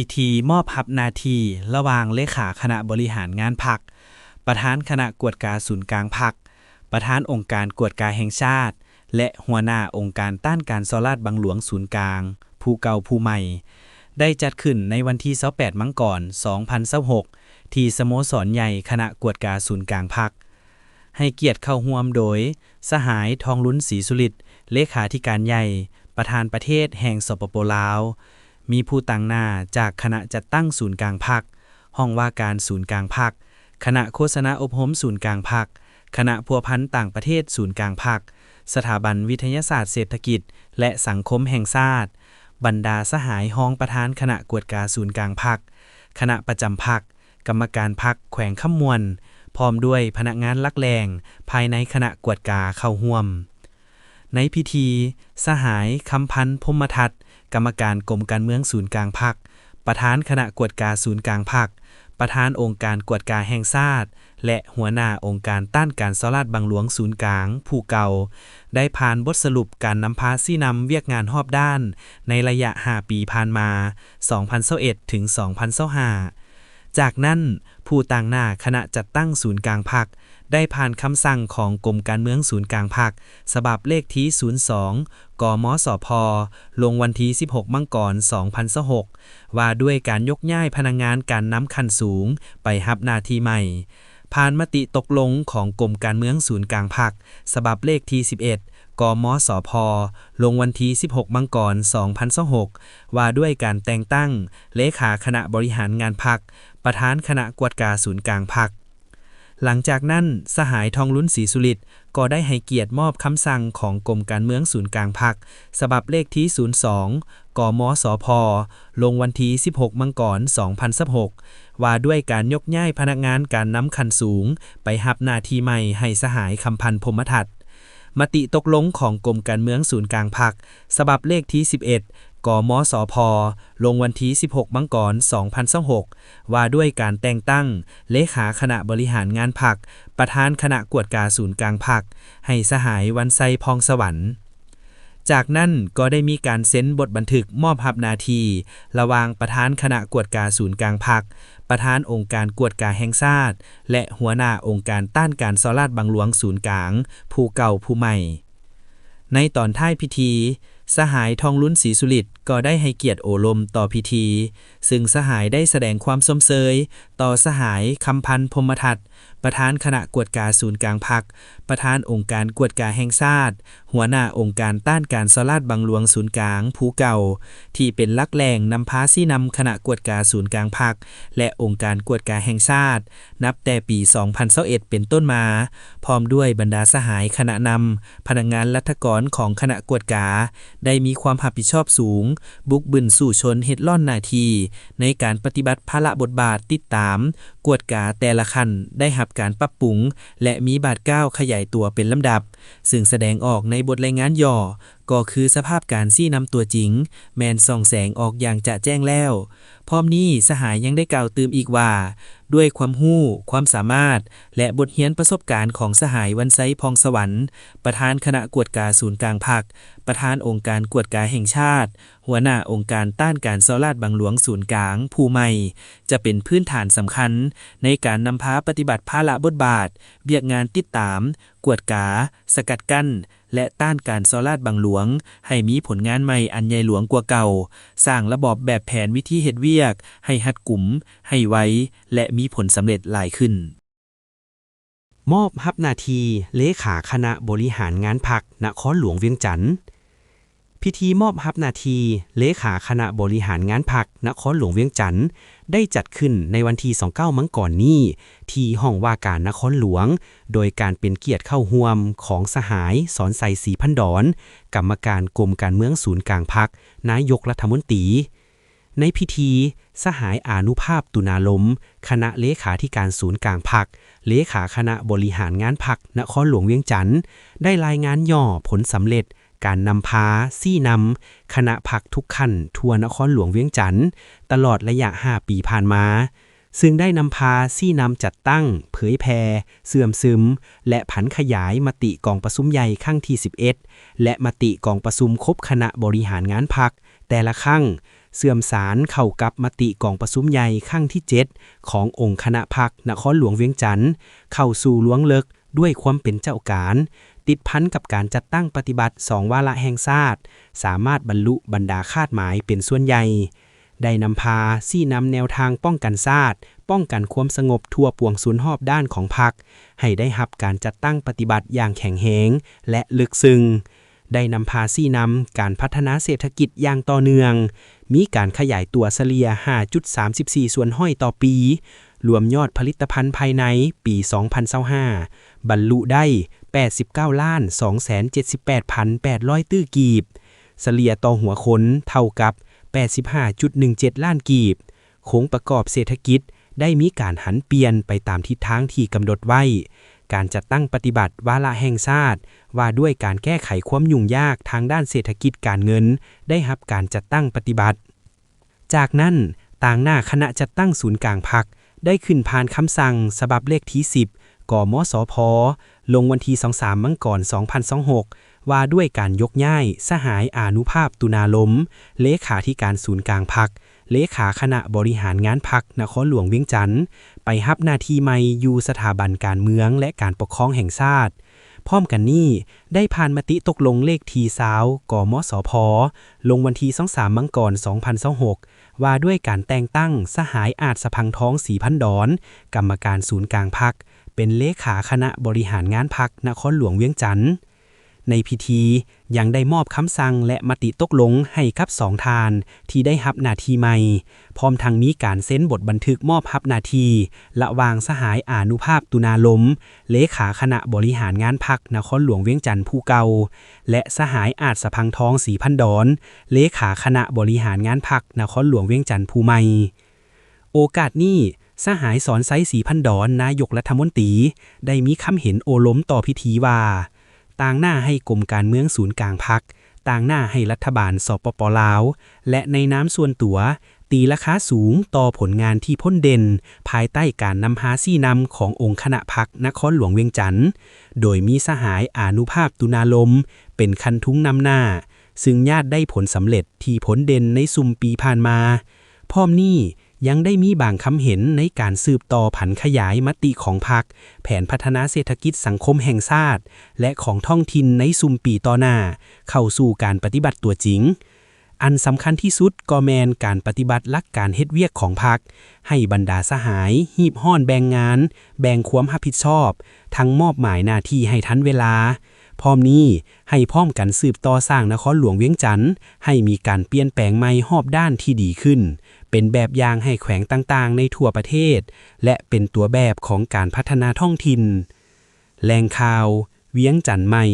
ພິທີມອບຮັບໜ້າທີ່ລະຫວ່າງເລຂາຄະນະບໍລິຫານງານພັກ, ປະທານຄະນະກວດກາສູນກາງພັກ, ປະທານອົງການກວດກາແຫ່ງຊາດ ແລະ ຫົວໜ້າອົງການຕ້ານການສໍ້ລາດບັງຫຼວງສູນກາງ ຜູ້ເກົ່າຜູ້ໃໝ່ ໄດ້ຈັດຂຶ້ນໃນວັນທີຊາວແປດ ມັງກອນ ສອງພັນຊາວຫົກ ທີ່ສະໂມສອນໃຫຍ່ຄະນະກວດກາສູນກາງພັກ. ໃຫ້ກຽດເຂົ້າຮ່ວມໂດຍ ສະຫາຍ ທອງລຸນ ສີສຸລິດ ເລຂາທິການໃຫຍ່, ປະທານປະເທດແຫ່ງ ສປປ ລາວ, ມີຜູ້ຕາງໜ້າຈາກຄະນະຈັດຕັ້ງສູນກາງພັກ, ຫ້ອງວ່າການສູນກາງພັກ, ຄະນະໂຄສະນາອົບຮົມສູນກາງພັກ, ຄະນະພົວພັນຕ່າງປະເທດສູນກາງພັກ, ສະຖາບັນວິທະຍາສາດເສດຖະກິດ ແລະ ສັງຄົມແຫ່ງຊາດ, ບັນດາສະຫາຍຮອງປະທານຄະນະກວດກາສູນກາງພັກ, ຄະນະປະຈຳພັກ, ກຳມະການພັກແຂວງຄຳມ່ວນ ພ້ອມດ້ວຍພະນັກງານຫຼັກແຫຼ່ງພາຍໃນຄະນະກວດກາເຂົ້າຮ່ວມ. ໃນພິທີ, ສະຫາຍ ຄຳພັນ ພົມມະທັດ ກຳມະການກົມການເມືອງສູນກາງພັກ, ປະທານຄະນະກວດກາສູນກາງພັກ, ປະທານອົງການກວດກາແຫ່ງຊາດ ແລະ ຫົວໜ້າອົງການຕ້ານການສໍ້ລາດບັງຫຼວງສູນກາງຜູ້ເກົ່າ ໄດ້ຜ່ານບົດສະຫຼຸບການນຳພາຊີ້ນຳວຽກງານຮອບດ້ານໃນໄລຍະຫ້າປີຜ່ານມາ ສອງພັນຊາວເອັດ ເຖິງ ສອງພັນຊາວຫ້າ. ຈາກນັ້ນ, ຜູ້ຕາງໜ້າຄະນະຈັດຕັ້ງສູນກາງພັກ ໄດ້ຜ່ານຄຳສັ່ງຂອງກົມການເມືອງສູນກາງພັກ ສະບັບເລກທີສູນສອງ ກມສພ ລົງວັນທີສິບຫົກ ມັງກອນ ສອງພັນຊາວຫົກ ວ່າດ້ວຍການຍົກຍ້າຍພະນັກງານການນຳຂັ້ນສູງໄປຮັບໜ້າທີ່ໃໝ່. ຜ່ານມະຕິຕົກລົງຂອງກົມການເມືອງສູນກາງພັກ ສະບັບເລກທີສິບເອັດ ກມສພ ລົງວັນທີສິບຫົກ ມັງກອນ ສອງພັນຊາວຫົກ ວ່າດ້ວຍການແຕ່ງຕັ້ງເລຂາຄະນະບໍລິຫານງານພັກ, ປະທານຄະນະກວດກາສູນກາງພັກ. ຫຼັງຈາກນັ້ນ, ສະຫາຍ ທອງລຸນ ສີສຸລິດ ກໍໄດ້ໃຫ້ກຽດມອບຄຳສັ່ງຂອງກົມການເມືອງສູນກາງພັກ ສະບັບເລກທີສູນສອງ ກມສພ ລົງວັນທີສິບຫົກ ມັງກອນ ສອງພັນຊາວຫົກ ວ່າດ້ວຍການຍົກຍ້າຍພະນັກງານການນຳຂັ້ນສູງໄປຮັບໜ້າທີ່ໃໝ່ໃຫ້ສະຫາຍ ຄຳພັນ ພົມມະທັດ. ມະຕິຕົກລົງຂອງກົມການເມືອງສູນກາງພັກ ສະບັບເລກທີສິບເອັດ ກມສພ ລົງວັນທີສິບຫົກ ມັງກອນ ສອງພັນຊາວຫົກ ວ່າດ້ວຍການແຕ່ງຕັ້ງເລຂາຄະນະບໍລິຫານງານພັກ, ປະທານຄະນະກວດກາສູນກາງພັກ ໃຫ້ສະຫາຍ ວັນໄຊ ພອງສະຫວັນ. ຈາກນັ້ນກໍໄດ້ມີການເຊັນບົດບັນທຶກມອບຮັບໜ້າທີ່ລະຫວ່າງປະທານຄະນະກວດກາສູນກາງພັກ, ປະທານອົງການກວດກາແຫ່ງຊາດ ແລະ ຫົວໜ້າອົງການຕ້ານການສໍ້ລາດບັງຫຼວງສູນກາງ ຜູ້ເກົ່າຜູ້ໃໝ່. ໃນຕອນທ້າຍພິທີ, ສະຫາຍ ທອງລຸນ ສີສຸລິດ ກໍໄດ້ໃຫ້ກຽດໂອ້ລົມຕໍ່ພິທີ, ຊຶ່ງສະຫາຍໄດ້ສະແດງຄວາມຊົມເຊີຍຕໍ່ສະຫາຍ ຄຳພັນ ພົມມະທັດ ປະທານຄະນະກວດກາສູນກາງພັກ, ປະທານອົງການກວດກາແຫ່ງຊາດ, ຫົວໜ້າອົງການຕ້ານການສໍ້ລາດບັງຫຼວງສູນກາງຜູ້ເກົ່າ ທີ່ເປັນຫຼັກແຫຼ່ງນຳພາຊີ້ນຳຄະນະກວດກາສູນກາງພັກ ແລະ ອົງການກວດກາແຫ່ງຊາດ ນັບແຕ່ປີສອງພັນຊາວເອັດເປັນຕົ້ນມາ, ພ້ອມດ້ວຍບັນດາສະຫາຍຄະນະນຳ, ພະນັກງານລັດຖະກອນຂອງຄະນະກວດກາ ໄດ້ມີຄວາມຮັບຜິດຊອບສູງ, ບຸກບຶນສູ້ຊົນເຮັດລ້ອນໜ້າທີ່ໃນການປະຕິບັດພາລະບົດບາດຕິດຕາມ, ກວດກາແຕ່ລະຂັ້ນໄດ້ຮັບການປັບປຸງ ແລະ ມີບາດກ້າວຂະຫຍາຍຕົວເປັນລຳດັບ, ຊຶ່ງສະແດງອອກໃນບົດລາຍງານຫຍໍ້ ກໍຄືສະພາບການຊີ້ນຳຕົວຈິງ ແມ່ນສ່ອງແສງອອກຢ່າງຈະແຈ້ງແລ້ວ. ພ້ອມນີ້ສະຫາຍຍັງໄດ້ກ່າວຕື່ມອີກວ່າ, ດ້ວຍຄວາມຮູ້, ຄວາມສາມາດ ແລະ ບົດຮຽນປະສົບການຂອງສະຫາຍ ວັນໄຊ ພອງສະຫວັນ, ປະທານຄະນະກວດກາສູນກາງພັກ, ປະທານອົງການກວດກາແຫ່ງຊາດ, ຫົວໜ້າອົງການຕ້ານການສໍ້ລາດບັງຫຼວງສູນກາງຜູ້ໃໝ່ ຈະເປັນພື້ນຖານສຳຄັນໃນການນຳພາປະຕິບັດພາລະບົດບາດ, ວຽກງານຕິດຕາມ, ກວດກາ, ສະກັດກັ້ນ ແລະ ຕ້ານການສໍ້ລາດບັງຫຼວງ ໃຫ້ມີຜົນງານໃໝ່ອັນໃຫຍ່ຫຼວງກວ່າເກົ່າ, ສ້າງລະບອບແບບແຜນວິທີເຮັດວຽກໃຫ້ຮັດກຸມ, ໃຫ້ໄວ ແລະ ມີຜົນສຳເລັດຫຼາຍຂຶ້ນ. ມອບຮັບໜ້າທີ່ເລຂາຄະນະບໍລິຫານງານພັກນະຄອນຫຼວງວຽງຈັນ. ພິທີມອບຮັບໜ້າທີ່ເລຂາຄະນະບໍລິຫານງານພັກນະຄອນຫຼວງວຽງຈັນ ໄດ້ຈັດຂຶ້ນໃນວັນທີຊາວເກົ້າ ມັງກອນນີ້ ທີ່ຫ້ອງວ່າການນະຄອນຫຼວງ, ໂດຍການເປັນກຽດເຂົ້າຮ່ວມຂອງສະຫາຍ ສອນໄຊ ສີພັນດອນ ກຳມະການກົມການເມືອງສູນກາງພັກ, ນາຍົກລັດຖະມົນຕີ. ໃນພິທີ, ສະຫາຍ ອານຸພາບ ຕຸນາລົມ ຄະນະເລຂາທິການສູນກາງພັກ, ເລຂາຄະນະບໍລິຫານງານພັກນະຄອນຫຼວງວຽງຈັນ ໄດ້ລາຍງານຫຍໍ້ຜົນສຳເລັດການນຳພາຊີ້ນຳຄະນະພັກທຸກຂັ້ນທົ່ວນະຄອນຫຼວງວຽງຈັນ ຕະຫຼອດໄລຍະຫ້າປີຜ່ານມາ, ຊຶ່ງໄດ້ນຳພາຊີ້ນຳຈັດຕັ້ງ, ເຜີຍແຜ່, ເຊື່ອມຊຶມ ແລະ ຜັນຂະຫຍາຍມະຕິກອງປະຊຸມໃຫຍ່ຄັ້ງທີສິບເອັດ ແລະ ມະຕິກອງປະຊຸມຄົບຄະນະບໍລິຫານງານພັກ ແຕ່ລະຄັ້ງ ເຊື່ອມສານເຂົ້າກັບມະຕິກອງປະຊຸມໃຫຍ່ຄັ້ງທີເຈັດ ຂອງອົງຄະນະພັກນະຄອນຫຼວງວຽງຈັນ ເຂົ້າສູ່ລວງເລິກດ້ວຍຄວາມເປັນເຈົ້າການ, ຕິດພັນກັບການຈັດຕັ້ງປະຕິບັດສອງວາລະແຫ່ງຊາດ, ສາມາດບັນລຸບັນດາຄາດໝາຍເປັນສ່ວນໃຫຍ່. ໄດ້ນຳພາຊີ້ນຳແນວທາງປ້ອງກັນຊາດ, ປ້ອງກັນຄວາມສະຫງົບທົ່ວປວງຊົນຮອບດ້ານຂອງພັກ ໃຫ້ໄດ້ຮັບການຈັດຕັ້ງປະຕິບັດຢ່າງແຂງແຮງ ແລະ ເລິກເຊິ່ງ. ໄດ້ນຳພາຊີ້ນຳການພັດທະນາເສດຖະກິດຢ່າງຕໍ່ເນື່ອງ, ມີການຂະຫຍາຍຕົວສະເລ່ຍຫ້າຈຸດສາມສິບສີ່ສ່ວນຮ້ອຍຕໍ່ປີ, ລວມຍອດຜະລິດຕະພັນພາຍໃນປີສອງພັນຊາວຫ້າ ບັນລຸໄດ້ແປດສິບເກົ້າລ້ານສອງແສນເຈັດສິບແປດພັນແປດຮ້ອຍຕື້ກີບ, ສະເລ່ຍຕໍ່ຫົວຄົນເທົ່າກັບແປດສິບຫ້າຈຸດໜຶ່ງເຈັດລ້ານກີບ. ໂຄງປະກອບເສດຖະກິດໄດ້ມີການຫັນປ່ຽນໄປຕາມທິດທາງທີ່ກຳນົດໄວ້. ການຈັດຕັ້ງປະຕິບັດວາລະແຫ່ງຊາດ ວ່າດ້ວຍການແກ້ໄຂຄວາມຫຍຸ້ງຍາກທາງດ້ານເສດຖະກິດການເງິນ ໄດ້ຮັບການຈັດຕັ້ງປະຕິບັດ. ຈາກນັ້ນ, ຕາງໜ້າຄະນະຈັດຕັ້ງສູນກາງພັກ ໄດ້ຂຶ້ນຜ່ານຄຳສັ່ງສະບັບເລກທີສິບ ກມສພ ລົງວັນທີຊາວສາມ ມັງກອນ ສອງພັນຊາວຫົກ ວ່າດ້ວຍການຍົກຍ້າຍສະຫາຍ ອານຸພາບ ຕຸນາລົມ ເລຂາທິການສູນກາງພັກ, ເລຂາຄະນະບໍລິຫານງານພັກນະຄອນຫຼວງວຽງຈັນ ໄປຮັບໜ້າທີ່ໃໝ່ຢູ່ສະຖາບັນການເມືອງ ແລະ ການປົກຄອງແຫ່ງຊາດ. ພ້ອມກັນນີ້, ໄດ້ຜ່ານມະຕິຕົກລົງເລກທີຊາວ ກມສພ ລົງວັນທີຊາວສາມ ມັງກອນ ສອງພັນຊາວຫົກ ວ່າດ້ວຍການແຕ່ງຕັ້ງສະຫາຍ ອາດສະພັງທອງ ສີພັນດອນ ກຳມະການສູນກາງພັກ ເປັນເລຂາຄະນະບໍລິຫານງານພັກນະຄອນຫຼວງວຽງຈັນ. ໃນພິທີຍັງໄດ້ມອບຄຳສັ່ງ ແລະ ມະຕິຕົກລົງໃຫ້ກັບສອງທ່ານທີ່ໄດ້ຮັບໜ້າທີ່ໃໝ່, ພ້ອມທັງມີການເຊັນບົດບັນທຶກມອບຮັບໜ້າທີ່ ລະຫວ່າງສະຫາຍ ອານຸພາບ ຕຸນາລົມ ເລຂາຄະນະບໍລິຫານງານພັກນະຄອນຫຼວງວຽງຈັນຜູ້ເກົ່າ ແລະ ສະຫາຍ ອາດສະພັງທອງ ສີພັນດອນ ເລຂາຄະນະບໍລິຫານງານພັກນະຄອນຫຼວງວຽງຈັນຜູ້ໃໝ່. ໂອກາດນີ້, ສະຫາຍ ສອນໄຊ ສີພັນດອນ ນາຍົກລັດຖະມົນຕີ ໄດ້ມີຄຳເຫັນໂອ້ລົມຕໍ່ພິທີວ່າ, ຕາງໜ້າໃຫ້ກົມການເມືອງສູນກາງພັກ, ຕາງໜ້າໃຫ້ລັດຖະບານ ສປປ ລາວ ແລະ ໃນນາມສ່ວນຕົວ, ຕີລາຄາສູງຕໍ່ຜົນງານທີ່ພົ້ນເດັ່ນ ພາຍໃຕ້ການນຳພາຊີ້ນຳຂອງອົງຄະນະພັກນະຄອນຫຼວງວຽງຈັນ, ໂດຍມີສະຫາຍ ອານຸພາບ ຕຸນາລົມ ເປັນຄັນທຸງນຳໜ້າ, ຊຶ່ງຍາດໄດ້ຜົນສຳເລັດທີ່ພົ້ນເດັ່ນໃນຊຸມປີຜ່ານມາ. ພ້ອມນີ້, ຍັງໄດ້ມີບາງຄຳເຫັນໃນການສືບຕໍ່ຜັນຂະຫຍາຍມະຕິຂອງພັກ, ແຜນພັດທະນາເສດຖະກິດສັງຄົມແຫ່ງຊາດ ແລະ ຂອງທ້ອງຖິ່ນໃນຊຸມປີຕໍ່ໜ້າ ເຂົ້າສູ່ການປະຕິບັດຕົວຈິງ. ອັນສຳຄັນທີ່ສຸດກໍແມ່ນການປະຕິບັດຫຼັກການເຮັດວຽກຂອງພັກ, ໃຫ້ບັນດາສະຫາຍຮີບຮ້ອນແບ່ງງານ, ແບ່ງຄວາມຮັບຜິດຊອບ, ທັງມອບໝາຍໜ້າທີ່ໃຫ້ທັນເວລາ. ພ້ອມນີ້, ໃຫ້ພ້ອມກັນສືບຕໍ່ສ້າງນະຄອນຫຼວງວຽງຈັນ ໃຫ້ມີການປ່ຽນແປງໃໝ່ຮອບດ້ານທີ່ດີຂຶ້ນ, ເປັນແບບຢ່າງໃຫ້ແຂວງຕ່າງໆໃນທົ່ວປະເທດ ແລະ ເປັນຕົວແບບຂອງການພັດທະນາທ້ອງຖິ່ນ. ແຫຼ່ງຂ່າວ, ວຽງຈັນໃໝ່.